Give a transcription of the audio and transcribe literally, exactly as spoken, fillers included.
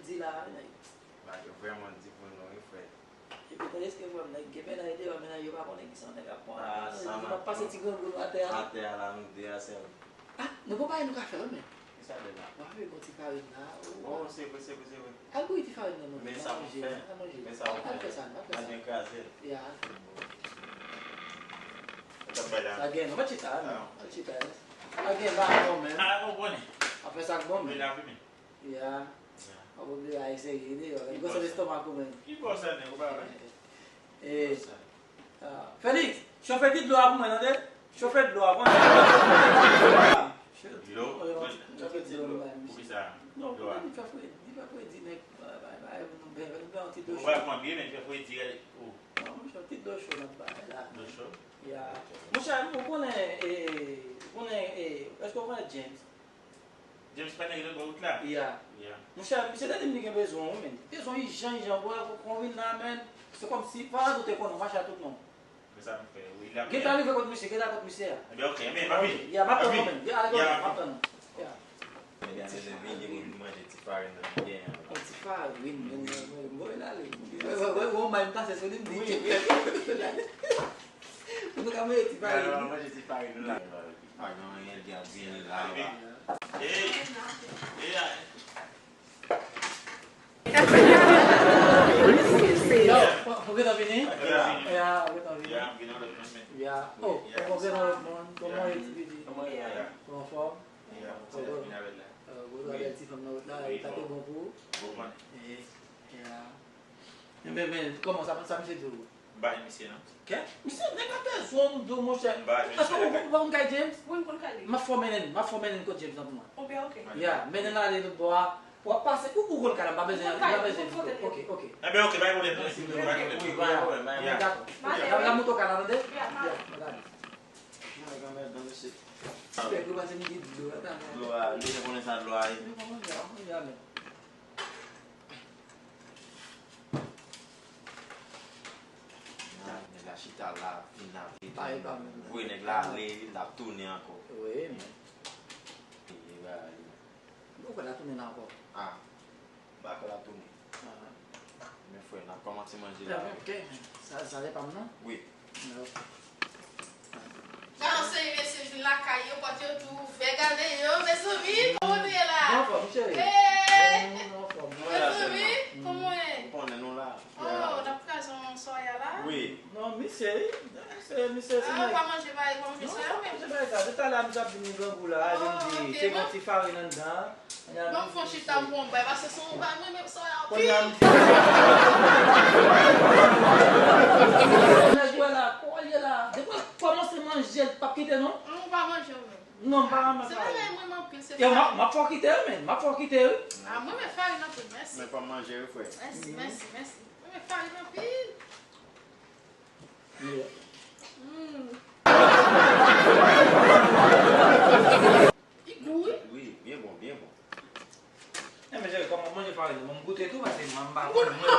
Di la, nèg. Bagay yo vrèman di pou nou, wi, frè. Epi tandis ke frè m, nèg gen mennaj deyò, mennaj yo pa konnen kisa nèg ap pran. Ah, sa m ap pase ti grangou nou atè a. Atè a la, nou de a sèl. Ah, nou gon bagay nou ka fè, wi, men. Kisa de la? W ap fè bon ti farin la. Oh, se vre, se vre, se vre. Al bouyi ti farin nan, non. Men sa pou fè. Al manje, al manje. Men sa pou fè. Al fè sa, al fè sa. Al byen kraze l. Ya, al fè. Sa gen, non, pa chita, non. Pa chita. Sa gen, ba, non, men. Ala konprann. Ap fè sa k bon, men. Men la, wi, men. Ya. Ya. W ap oblije al eseye deyò. Li gwo sèl estomak ou menm. Ki bò sa nèg ou pa wè? Eh, ah, Felix, chofe ti dlo a pou mwen, tande? Chofe dlo a pou mwen. Dlo? Chofe ti dlo pou mwen. Poukisa? Non, dlo a. Li fè fredi, li fè fredi, nèg. Bay, bay, bay, nou bè, nou bè yon ti dlo cho. Ou pa pran byen, men li fè fredi, gade. Oh. Non, monchè, ti dlo cho n ap bay la. Dlo cho? Ya. Monchè, ou konnen, eh, ou konnen, eh, èske ou konnen James? James pa nèg lòtbò wout la? Ya. Ya. Monchè, misye te di m li gen bezwen w, men. Bezwen ijan, ijan, bwè, ou konn vin la, men. Se kòmsi, fò w te konnen, w mache a tout non. Men sa m fè, wi, la. Gentan rive kot misye, gentan kot misye a. Ebyen, ok, men, papi. Ya, m ap tann ou, men. Ya, ale, m ap tann ou. Ya. Ebyen, se vini pou vin manje ti farin nan ki genyen an. Yon ti farin, men, men, men, bon, l ale. Wè, wè, wè, wè, w may m pase sou li, m di, wi, wi. Pou nou ka manje ti farin. Manje ti farin, nou la. Pa gen anyen, li ap vini la, la. Ey, ey, ay. Yo, ou gentan vini? Ya, ou gentan vini? Ya, m vin nan lòt moun, men. Ya. Oh, ou gentan lòt moun? Kòman ye, ti pitit? Kòman ye, ya? Ou anfòm? Ya, m vin avè l la. Ou wè bèl ti fanm nan wout la, li ta te bon pou ou? Bon, man. Eh, ya. Men, men, kòman sa, sa misye di w? M pa jwenn misye, non. Kè? Misye, nèg la bezwen w, monchè. M pa jwenn misye. Èske ou, ou konn kay James? Wi, m konn kay li. M ap fè w mennen, m ap fè w mennen kot James lan pou mwen. Oubyen, ok. Ya, mennen l ale lòt bò a. W ap pase, ou, ou konn kay la, m pa bezwen, m pa bezwen. Ok, ok. Ebyen, ok, pa gen pwoblèm, non. Mèsi, pa gen pwoblèm. Wi, pa gen pwoblèm, pa gen pwoblèm. Ya. Dakò. Ya. N ap monte w kay la, tande? Ya, m ale. Ya, gade. Mwen, granmè, dan mesye. Fèk ou pase m di dlo a, ta mwen. Dlo a, li te konnen sa dlo a ye. Li pa manje, a, manje a menm. Ah, nèg la chita la, vin la, vin. Voye nèg la ale, l ap tounen ankò. Wi, men. Li pa ale. Ou kwè l ap tounen la ankò? Ah, m pa kwè l ap tounen. Ah. Men frè, n ap kòmanse manje la. Ok, sa, sa se pa m nan? Wi. Ok. Nan seri mesye vin lakay yo, pòt yo tou ouvè, gade yo, mezanmi, kòman nou ye la? Nou anfòm, cheri. Hey! Nou anfòm. Mezanmi, kòman w ye? Ou konnen nou la. Oh, n ap kraze yon swa ya la? Wi. Non, misye, wi. Misye, misye, se nèg. Ah, ou pa manje bagay, ou pa manje swa ya menm? Non, m pa manje bagay sa. Se talè a misye ap vin grangou la, vin di, te gen ti farin anndan. Ban m fon chita m pran yon bay, paske se yon bay mwen menm sa anpil. Kounye a m di. Nèg wè la, kòman l ye la? Depi l kòmanse manje, l p ap kite non. Non, ou pa manje ou menm. Non, m pa renmen farin. Se bagay mwen menm anpil, se farin. Yo, m ap, m ap fè w kite wi, men. M ap fè w kite wi. Ah, mwen renmen farin anpil, mèsi. Men pa manje wi, frè. Mèsi, mèsi, mèsi. Mwen renmen farin anpil. Li gou wi. Wi, byen bon, byen bon. Enben cheri, kòman w manje farin nan? Bon, m goute tou, paske m pa konn manje.